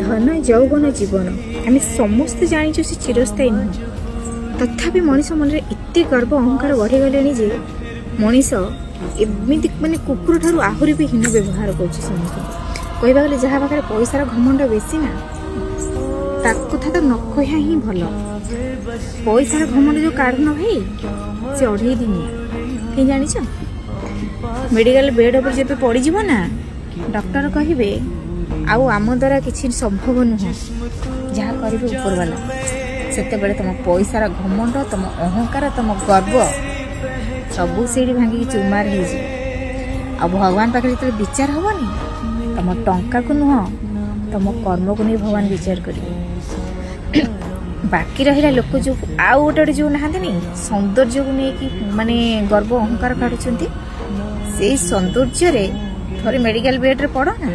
ଧନ, ଯୌବନ, ଜୀବନ, ଆମେ ସମସ୍ତେ ଜାଣିଛୁ ସେ ଚିରସ୍ଥାୟୀ ନୁହଁ। ତଥାପି ମଣିଷ ମନରେ ଏତେ ଗର୍ବ ଅହଙ୍କାର ବଢ଼ିଗଲେଣି ଯେ ମଣିଷ ଏମିତି ମାନେ କୁକୁର ଠାରୁ ଆହୁରି ବି ହୀନ ବ୍ୟବହାର କରୁଛି ସମସ୍ତଙ୍କୁ। କହିବାକୁ ଗଲେ ଯାହା ପାଖରେ ପଇସାର ଘମଣ୍ଡ ବେଶୀ ନା, ତା କଥା ତ ନ କହିବା ହିଁ ଭଲ। ପଇସାର ଘମଣ୍ଡ ଯେଉଁ କାଢୁନ ଭାଇ, ସେ ଅଢ଼େଇ ଦିନିଆ। କାହିଁ ଜାଣିଛ? ମେଡ଼ିକାଲ ବେଡ୍ ଉପରେ ଯେବେ ପଡ଼ିଯିବ ନା, ଡକ୍ଟର କହିବେ, ଆଉ ଆମ ଦ୍ୱାରା କିଛି ସମ୍ଭବ ନୁହଁ, ଯାହା କରିବେ ଉପରବାଲା। ସେତେବେଳେ ତମ ପଇସାର ଘମଣ୍ଡ, ତମ ଅହଙ୍କାର, ତମ ଗର୍ବ ସବୁ ସେଇଠି ଭାଙ୍ଗିକି ଚୁରମାର ହେଇଯିବ। ଆଉ ଭଗବାନ ପାଖରେ ଯେତେବେଳେ ବିଚାର ହବନି, ତମ ଟଙ୍କାକୁ ନୁହଁ, ତମ କର୍ମକୁ ନେଇ ଭଗବାନ ବିଚାର କରିବେ। ବାକି ରହିଲା ଲୋକ ଯୋଉ ଆଉ ଗୋଟେ ଗୋଟେ ଯୋଉ ନାହାନ୍ତିନି, ସୌନ୍ଦର୍ଯ୍ୟକୁ ନେଇକି ମାନେ ଗର୍ବ ଅହଙ୍କାର କାଢୁଛନ୍ତି, ସେଇ ସୌନ୍ଦର୍ଯ୍ୟରେ ଥରେ ମେଡ଼ିକାଲ ବେଡ୍ରେ ପଡ଼ ନା।